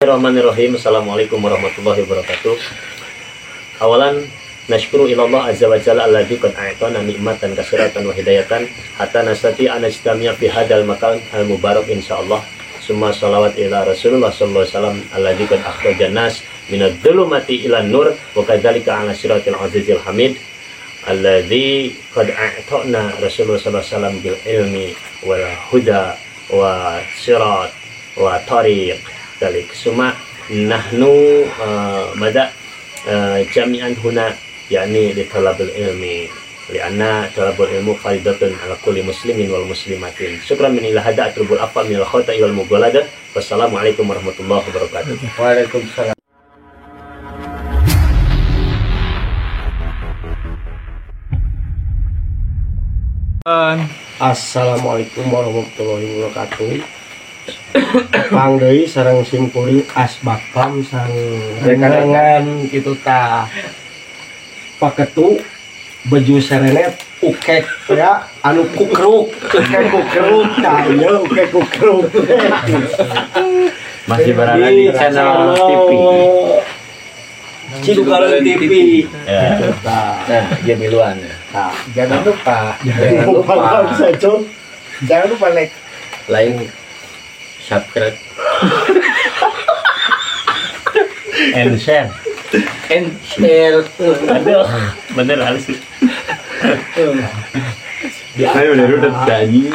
Bismillahirrahmanirrahim. Assalamualaikum warahmatullahi wabarakatuh. Awalan nashkuru ilallah azza wa jalla alladzi qad a'tana nikmatan katsiratan wa hidayatan hatta nastati an najtami'a fi hadzal makan al mubarak insyaallah. Summa salawat ila Rasulullah sallallahu alaihi wasallam alladzi qad akhrajan nas minadh dhulumati ila nur wa kadzalika ala siratil azizil hamid alladzi qad a'tana Rasulullah sallallahu alaihi wasallam bil ilmi wal huda wa sirat wa tariq dalik. Summa nahnu mada jami'an huna yakni li talabil ilmi li'anna talabul ilmu faridatun ala kulli muslimin wal muslimatin. Syukran min ila hada atrubul afwa minal khata'i wal mughalada. Wassalamualaikum warahmatullahi wabarakatuh. Waalaikumsalam. Assalamualaikum warahmatullahi wabarakatuh. Pang deui sareng simkuring Asbakpam sareng rerengan kitu tah. Paketu baju serenet ukek ya anu kukeruk, ukek kukeruk tah ieu ukek kukeruk. Masih berada di channel TV. Cidugareun TV. Ya. Nah, dia miluan. Nah, jangan lupa. Jangan lupa. Jangan lupa like, like, subscribe, and share. And share. Aduh, bener halus sih. Ayo udah udah nyanyi.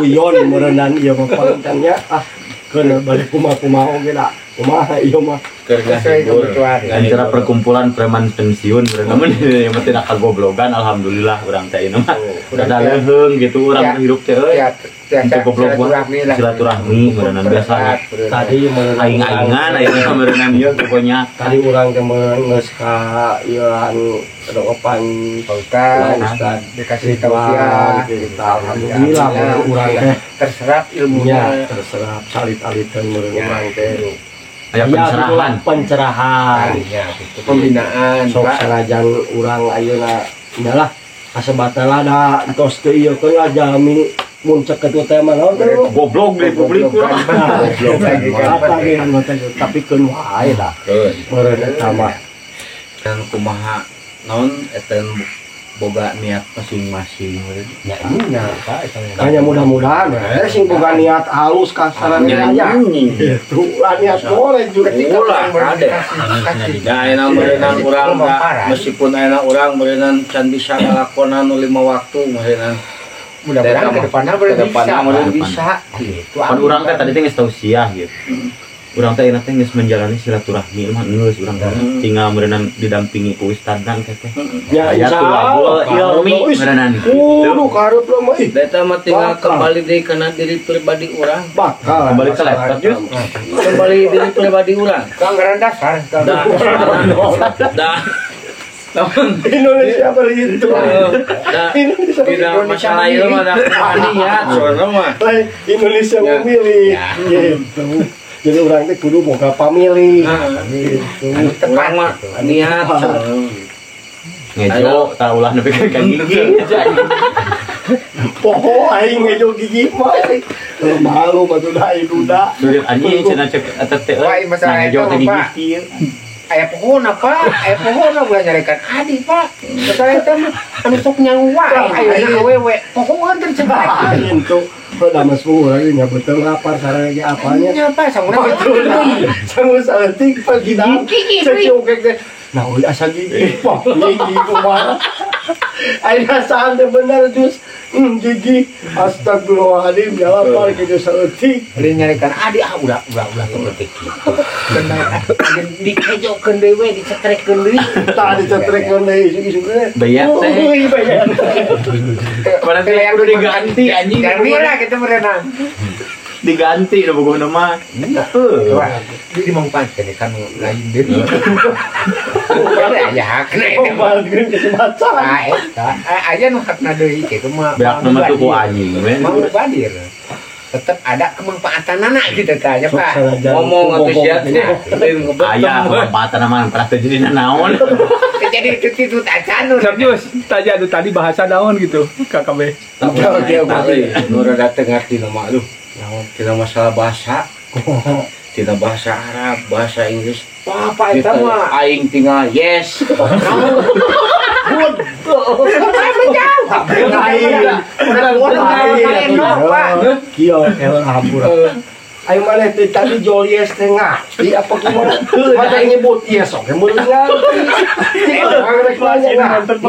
Guyon meureunan ieu mah pantannya ah keun balik kumaha-kumaha oge da. Kumaha ieu mah. Acara perkumpulan preman pensiun berenang yang penting kagoblogan alhamdulillah urang teh ieu mah. Udah leuheung gitu urang hirup teh euy. Untuk goblok silaturahmi meureunan biasa. Tadi aing-aingan aing mah meureunan ieu pokoknya. Tadi urang teh geus ka ieu anu dokopan Ustaz dikasih tausiah gitu. Alhamdulillah urang teh terserap ilmunya, terserap salit-aliteun meureun urang teh. Aya pencerahan, pencerahan, ya, gitu. Pembinaan. Sok sanajan urang ayeuna nyalah kasebatna da tos teu ieu keun lah jalmi mun cek kitu teh mah naon teh goblok di publik urang. Goblok lagi kan tapi keun wae da. Meureun eta mah dan kumaha naon eta boga niat masing-masing ya nya hanya mudah-mudahan sing boga niat halus kasarannya nya gitu lah niat boleh juga ulah ada da ayeuna meureunang urang meskipun ayeuna urang meureunang can bisa ngalakonan nu 5 waktu meureunang mudah-mudahan ke depanna meureun bisa gitu. Pan urang teh tadi teh geus tausiah gitu. Urang teh ayeuna teh geus menjalani silaturahmi mah geus urang teh tinggal meureunang didampingi ku ustadna teh teh. Ya insyaallah ilmi meureunang gitu. Kudu karep mah ih. Eta mah tinggal kembali deui kana diri pribadi urang. Bakal kembali ke laptop jus. Kembali diri pribadi urang. Anggaran dasar. Dah. Indonesia berhitung. Tidak masalah itu mah niat soalna mah. Indonesia memilih gitu. Jadi orang teh kudu boga pamilih. Gitu. Urang mah niat ngejo tah ulah nepi ka gigi. Poho aing ngejo gigi mah. Malu mah duda aing duda. Duit anjing cenah cek eta teh. Wah, ngejo teh gigi kieu. Aya pohona Pak, aya pohona ulah nyarekan adi Pak. Masalah eta mah anu sok nyangu wae ayeuna awewe pohoan teh cebrek. Itu udah mas urang nya betul lapar sareng ge apanya. Nya Pak sanguna. Sangu saeutik Pak gigi. Cek ukek teh. Nah, euy asa gigi. Wah, gigi kumaha. Ayeuna saan teh bener jus. Gigi astagfirullahaladzim ya lapar gitu saeutik. Lain nyarekan adi ah ulah saeutik kitu. Bener dikejokeun deui we dicetrekeun deui. Tah dicetrekeun deui isuk-isuk teh. Bayar teh. Bayar. Berarti udah diganti anjing. Ganti lah kitu berenang. Diganti udah bogohna mah. Heeh. Di dimangpaatkeun kan lain deui. Aya hakna eta mah kesempatan. Ah eta aya nu hakna deui kitu mah. Beak mah tuh ku anjing we. Mau badir. Tetap ada kemanfaatan anak gitu tanya Pak. Ngomong atuh sia teh. Aya kemanfaatan mah pernah teu jadi naon. Jadi itu acan. Serius, tanya anu tadi bahasa naon gitu KKB. Oke oke. Nu rada teu ngarti mah aduh. Naon tina masalah bahasa. Tina bahasa Arab, bahasa Inggris. Wah, Pak eta mah aing tinggal yes. Good. Menjawab. Lain. Kieu hampura. Ayo maneh teh tadi jol yes teh ngarti apa kumaha? Mata nyebut yes oge meureun ngarti. Rek nanya ngarti.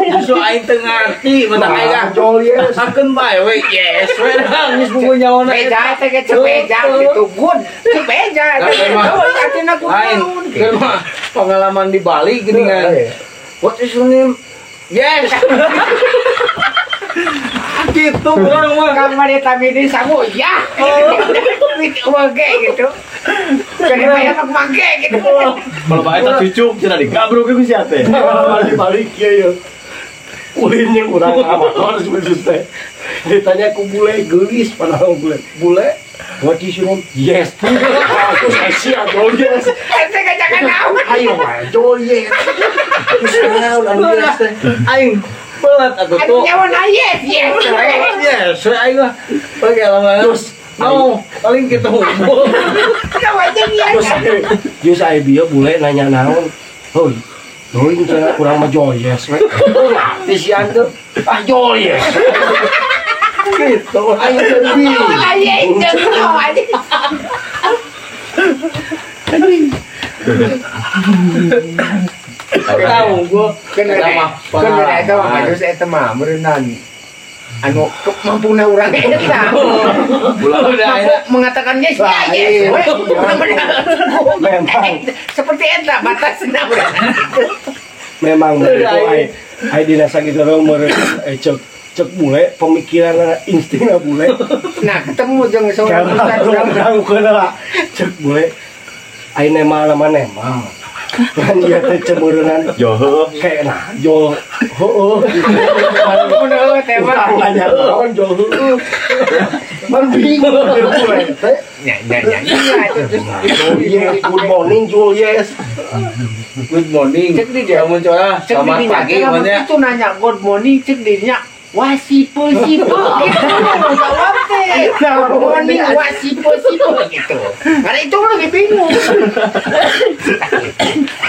Justru aing teu ngarti mata aing ah jol yes. Sakeun bae we yes we geus buku nyawana. Beja teh ge cebeja gitu good. Cebeja. Artina kunaon. Pengalaman di Bali gini kan. What is your name? Yes. Gitu kurang mah kamar tamini sangu ya. Oke gitu. Kene bayar mangke gitu. Kalau bae tak cucuk cenah digabruk ku sia teh. Balik kieu ye. Ulin jeung urang amator sebenarnya teh. Ditanya ku bule geulis padahal bule. Bule what is your name? Yes. Aku sia jol yes. Teh kajakan naon? Ayo wae jol yes. Terus naon anu yes teh? Aing belat aku tuh. Aduh nyawa yes yes. Yes, aing mah pengalaman. Terus no, paling kita hukum. Terus aing bieu bule nanya naon. Heuy. Heuy cenah kurang mah jol yes we. Ngarti si antu. Ah jol yes. Gitu aing teh bingung. Anjing. Tahu gua kena eta mah terus eta mah meureunnan anu mampuna urang eta. Mampu mengatakan yes ya yes. Memang seperti eta batasna urang. Memang ai ai dina sakitu meureun cek bule pemikiran instingna bule. Nah ketemu jeung seorang urang lah cek bule ai nemal mah nemal. Kan dia teh cemeureunnan jo kayak nah jo heueuh gitu. Heueuh teh mah nanya naon jo heueuh. Man bingung bule teh. Nya nya nya nya good morning Jul yes. Good morning. Cek di dia mun colah selamat pagi mun itu nanya good morning cek dirinya wasipe sipe gitu jawab teh. Good morning wasipe sipe gitu. Karena itu lebih bingung.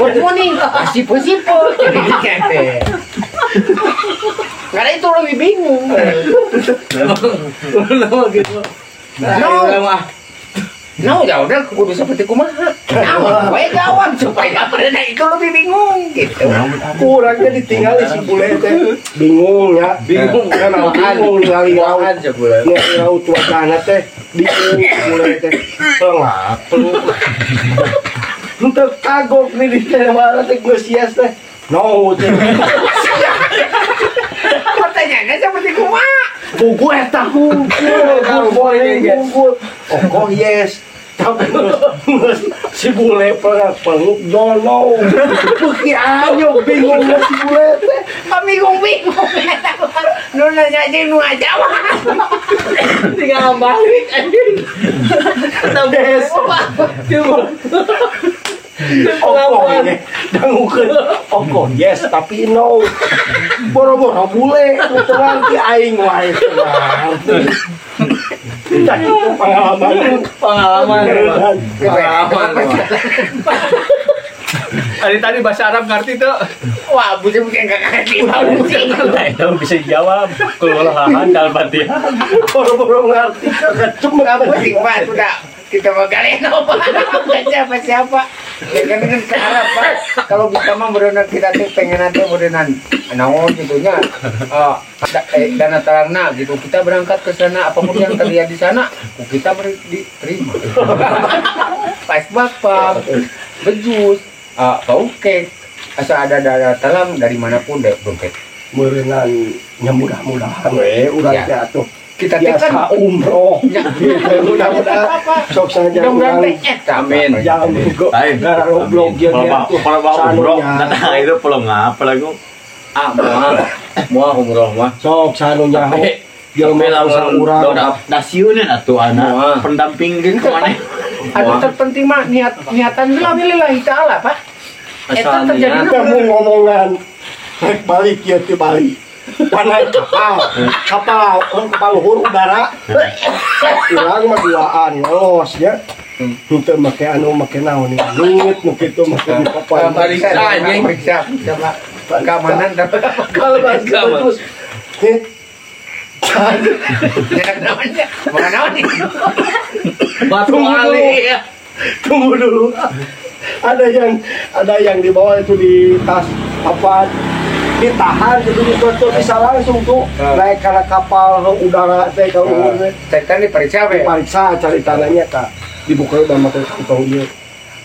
Good morning wasipe sipe gitu teh. Karena itu lebih bingung. Gitu. No. No, ya udah kudu seperti kumaha. Nah, we jawab supaya pernah itu lebih bingung gitu. Kurangnya ditinggali si bule teh. Bingung ya, bingung kan bingung ningali laut. Ningali laut wacana teh bingung bule teh. Pelak, peluk. Henteu kagok nih di teh mana teh geus sias teh. No teh. Pertanyaannya seperti kumaha? Buku eta hungkul, hungkul. Oh, yes. Tapi si bule peluk dono. Beuki ayo bingung si bule teh. Bingung-bingung. Nu nanya jeung nu ngajawab. Tinggal balik anjing. Yes. Oh, dangukeun. Oh, yes, tapi no. Boro-boro bule nu teu ngarti aing wae teu ngarti. Tah itu pengalaman. Pengalaman. Tadi bahasa Arab ngerti tuh. Wah, bukan enggak ngerti. Nah, itu bisa dijawab. Kelolahan Al-Fatihah. Boro-boro ngerti kagak cuma pusing Pak sudah. Kita mau kalian apa? Siapa-siapa? Ya kan dengan ke Arab Pak. Kalau bisa mah berenang kita tuh pengen nanti berenang naon gitunya. Dana tarangna gitu. Kita berangkat ke sana apapun yang terlihat di sana, kita diterima. Pas bapak, bejus, paukek, asal ada dana talang dari manapun deh dompet. Merenang nya mudah-mudahan we urang teh atuh. Kita kan umroh. Mudah-mudahan sok saja urang. Amin. Jangan gara goblok ieu teh. Kalau umroh nah itu pelong apa lagi? Ah, moal umroh mah. Sok sanu nyaho. Jelema lamun urang dasieuneun atuh anak pendamping ge kumaneh. Anu terpenting mah niatan lillahi taala, Pak. Eta terjadi kamu ngomongan rek balik ieu ti Bali. Pan naik kapal, kapal, kapal luhur udara. Urang mah duaan lolos ya. Henteu make anu, make naon nih, nu kitu make di kapal. Periksa, anjing. Periksa, sama keamanan tapi Kalau terus nih. Namanya, mau naon nih? Batu Tunggu dulu. Ali. Tunggu dulu. Ada yang dibawa itu di tas apa, ditahan gitu, di bisa langsung tuh naik karena kapal udara teh kalau teh. Cerita diperiksa we. Diperiksa cari tanahnya kak, dibuka udah make kantong ieu.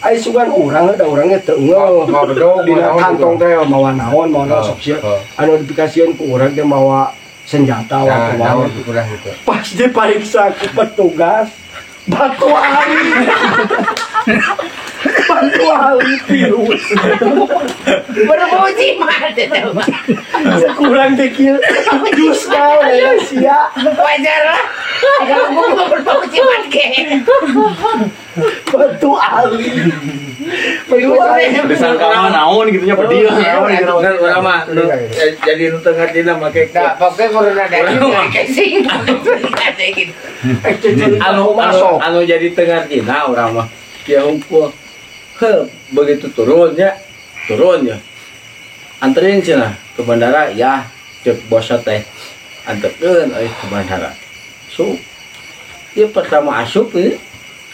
Ai sugan urang da urangnya teu ngeuh. Mau bedog, dina mau naon kantong gitu. Teh mawa naon, mawa naon sok sia. Anu dipikasieun ku urang teh mawa senjata Nah, waktu naon udah gitu. Pas diperiksa ku petugas, batu ali. Batu ali virus. Berbau jimat itu mah. Kurang dikil jus naon ya sia. Wajar lah. Kalau gua mau berbau jimat ke. Batu ali. Batu ali. Disangka mah naon gitu nya pedih. Naon gitu kan urang mah jadi nu teu ngartina make. Nah, pokoknya corona dari casing. Ada gitu. Anu anu Masuk. Anu jadi teu ngartina urang mah ya hungkul. Heh, begitu turun ya, turun ya, anterin cenah ke bandara ya, cek bos teh anterkeun euy ke bandara. So ieu pertama asup ieu.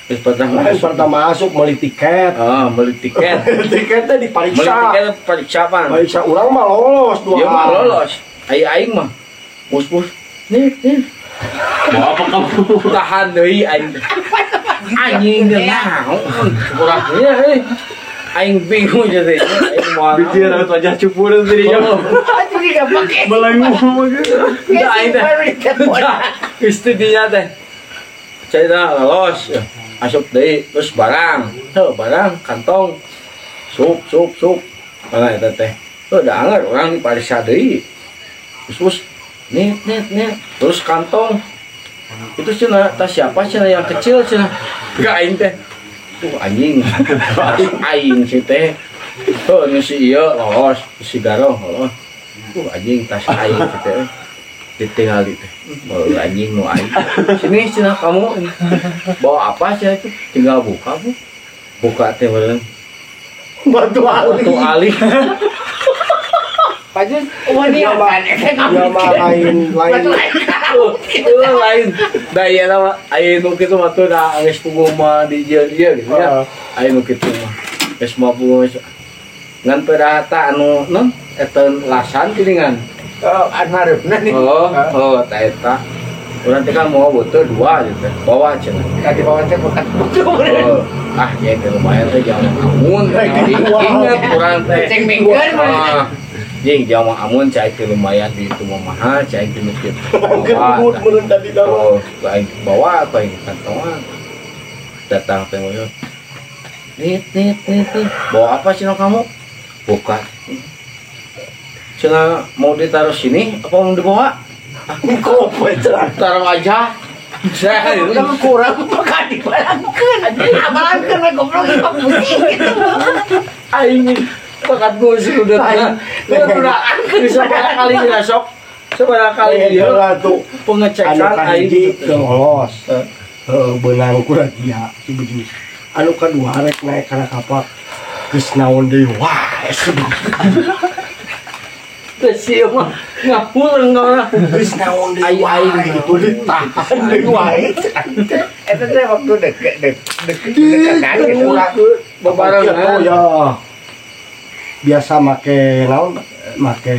Geus pertama Lain asup. Pertama asup beli tiket. Ah, beli tiket. Tiketnya beli diperiksa. Tiket periksa pan. Periksa urang mah lolos dua. Dia mah lolos, aing aing mah mus mus nih nih. Mau apa kamu? Tahan deui aing, anjing teh naon kurang ya euy, aing bingung jadi aing moal. Bikin rambut wajah cupu dan tadinya. Aduh, tidak pakai. Melengu gitu. Udah, aing teh. Baru ditelepon. Udah, istrinya teh saya lolos asup deui, terus barang heuh, barang kantong sup sup sup mana eta teh. Heuh, da anger urang dipariksa deui, terus terus nih nih nih, terus kantong itu cenah tas siapa cenah yang kecil cenah gak aing teh tuh, anjing aing sih teh. Oh, nu si ieu lolos, si Garo lolos. Tuh anjing tas aing sih teh ditinggal di teh. Oh, anjing nu aing. Sini cenah, kamu bawa apa cenah itu? Tinggal buka, Bu. Buka teh meureun. Batu ali. Batu ali. Pak Jus, oh ini Ya, apa? Ya mah lain lain. Batu ali. Oh, lain. Da ieu mah aya nu kitu mah tuh da geus puguh mah di dieu gitu ya. Aya nu kitu mah. Geus mah puguh ngan pedahata anu non eta lasan geuningan. Oh, anu hareupna nih. Oh, oh, ta eta. Urang teh kan mau butuh dua gitu. Bawa cenah. Tadi bawa teh bukan butuh. Oh, ah ya teh lumayan teh jangan amun. Ingat urang teh. Ceng mingguan. Ah, jing jangan amun cai teh lumayan di itu mah mahal cai teh nu kitu. Gendut meureun tadi dah. Oh, aing bawa apa aing kantongan. Datang teh moyo. Nih, nih, nih, nih. Bawa apa cenah kamu? Buka. Cenah mau ditaruh sini apa mau dibawa? Kopo cenah. Taruh aja. Saya Kamu kurang bakal dibalangkeun. Balangkeun we goblok ieu pusing gitu. Aing bakat musik udah Lain. udah bisa kali kita sok seberapa kali dia Heula tuh pengecekan anu aing kahiji teu lolos. Heeh, beunang ku dia si Bejus. Anu kadua rek naik kana kapal. Geus naon deui wae. Teu sieun mah ngapulang ngalah. Geus naon deui Aing wae. aing Itu ditahan deui wae. Eta teh waktu deket deket deketan gitu lah. Bebarengan. Oh ya. Biasa make naon? Make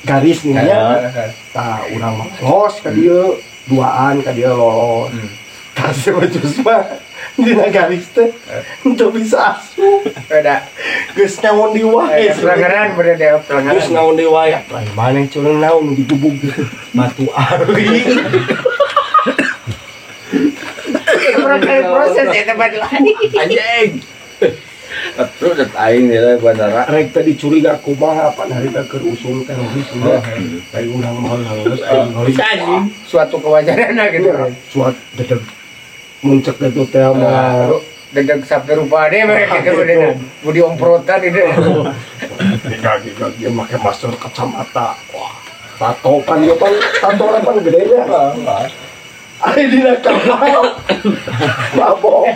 garis nih ya. Tah urang mah lolos ka dieu, duaan ka dieu lolos. Tah si Bejus mah dina garis teh teu bisa asup. Udah. Geus naon deui wae. Pelanggaran bener deh Geus pelanggaran. naon deui wae. Lain maneh curang naon digebug batu ali. Kurang kali proses eta batu ali. Anjing. Terus dat aing di bandara. Rek tadi curiga kumaha pan harita keur usum teroris nya. Aing urang mah lolos aing lolos. Anjing. Suatu kewajaran lah gitu. Suat dedeg muncak itu teh mah Dedeg sampai rupa deh mereka gitu udah mau diombrotan itu. Gak dia pakai masker kacamata. Wah, Tato pan yo pan tato pan gedenya. Ari dina kapal. Mabok.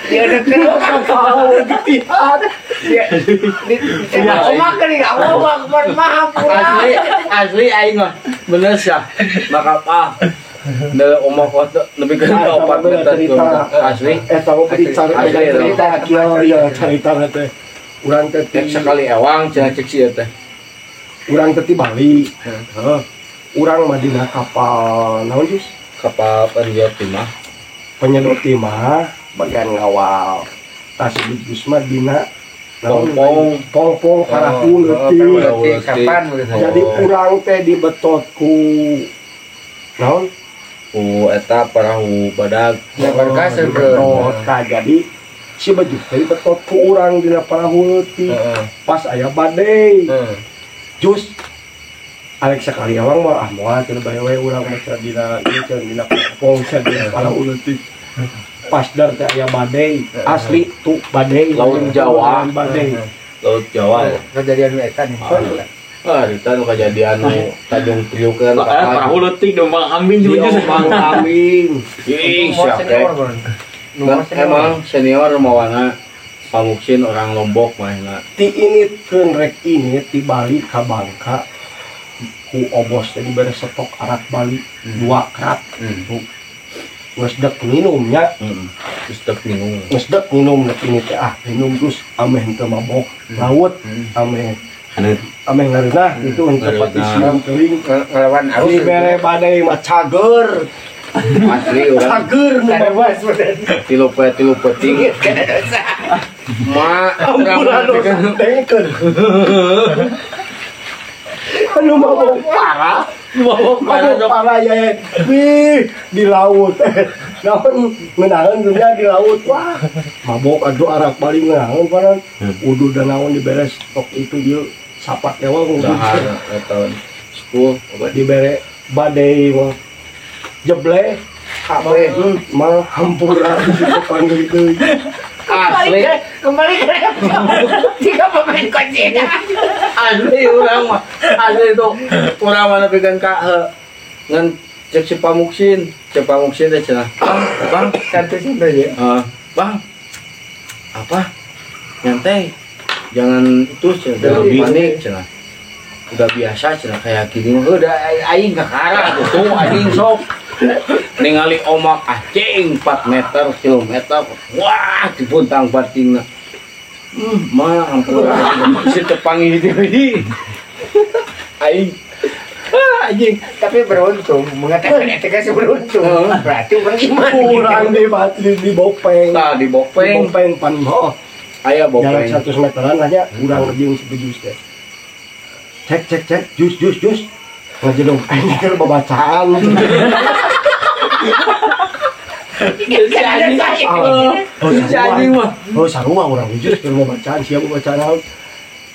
Dia udah kena kapal getihan. Dia omak nih, omak maaf. Asli, asli aing mah. Bener sih. Maka ah. Da omak waktu lebih ke 4 meter asli. Tahu cerita kieu ya cerita teh. Urang teh sekali ewang cenah cek sia teh. Urang teh ti Bali. Heeh. Urang mah dina kapal naon Jus? Kapal penyedot timah. Penyedot timah bagian ngawal. Tas Jus mah dina pongpong, pongpong parahu leutik. Jadi urang teh dibetot ku naon? Ku eta parahu badag. Ya berkas betot ka jadi si baju teh betot ku urang dina parahu leutik. Pas aya badai. Jus Alex sekali awang mah ah moal cenah bae we urang mah dina ieu cenah dina pongpong cenah dina parahu leutik. Pas dar teh aya badai asli tuh badai Laut Jawa badai. Laut Jawa kejadian eta nih. Ah, itu nu kejadian nu Tanjung Priok kan parahu leutik dombang kambing juga dombang kambing. Ih, siapa? Emang senior mawana Pamuksin orang Lombok mah. Ti ini keun rek ini ti Bali ka Bangka ku obos teh dibere stok arak Bali 2 krat. Geus dek minumnya. Geus dek minum. Geus dek minum rek ini teh ah minum terus ameh henteu mabok laut ameh ameh ngareunah itu henteu pati siung teuing ngelawan arus. Dibere badai mah cager. Asli urang. Cager nu bebas tilu poe tilu peuting. Ma ampun dengkeun. Anu mabok parah. Mabok parah ya. Wih, di laut. Naon ngeunaheun dunya di laut. Wah, mabok aduh arak paling ngeunaheun paran. Uduh dan naon diberes stok itu ieu sapat ewang uduh. Eta 10 dibere badai mah. Jeble kabeh mah hampura di situ panggil deui. Asli kembali ke jika pemain kunci. Asli urang mah asli itu urang mah nepi ka ngan cek si Pamuksin teh cenah. Bang, santai-santai ya. Bang. Apa? Nyantai. Jangan itu cenah, jangan panik cenah. Udah biasa cenah kayak gini mah udah aing kakara tuh anjing sok. Ningali omak anjing 4 meter kilometer. Wah, dibuntang bantingna. Mah ampun si tepangi deui. Aing anjing tapi beruntung mengatakan eta geus beruntung. Berarti urang gimana? Urang di bopeng. Tah di bopeng. Di bopeng pan heuh. Aya bopeng. Jarak 100 meteran lah nya urang jeung si Bejus teh. Cek cek cek jus jus jus. Ngajedong aing keur babacaan. Si anjing mah. Oh sarua urang jus keur babacaan sia babacaan naon.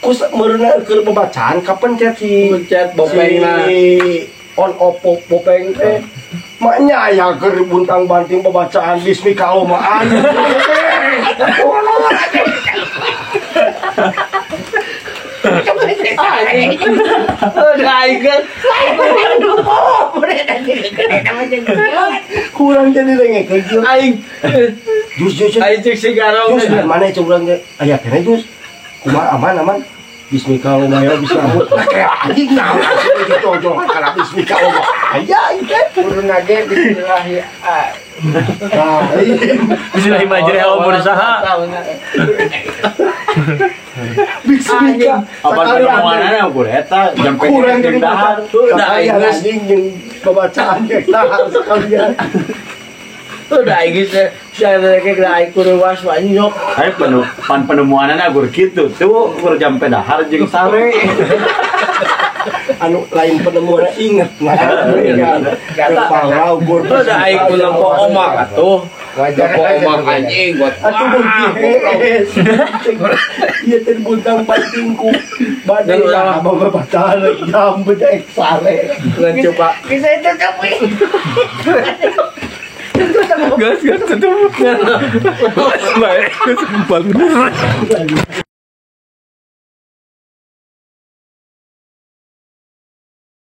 Kus meureunna keur babacaan kapencet si pencet bopengna. Si on off bopeng teh. Maknya aya keur buntang banting babacaan bismillah mah anjing. Kurang jadi dengekeun aing. Jus jus. Aing cek si garong. Jus mana cek urang teh? Aya keneh jus. Kumaha aman aman. Bismillah bisa rambut. Kayak anjing naon gitu ojo kana bismillah. Aya aing teh. Kudu nage bismillah. Nah, bismillahirrahmanirrahim berusaha. Bismillah. Apa penemuanana ukur eta jampe kurang jeung dahar. Udah aing anjing jeung babacaan ge dahar sekalian. Udah aing geus sia teh ge aing kuruwas anjing yok. Aing pan penemuanana ukur kitu tuh ukur jampe dahar jeung sare. Anu lain penemuan inget nah kepala ukur udah aing ku nempo omak atuh. Nempo omak anjing buat atuh begies. Ieu teh buntang bantingku. Badai lah babacaan jambe dek sare. Ngan coba. Bisa itu tapi. Gas gas tutup. Baik, 4 menit.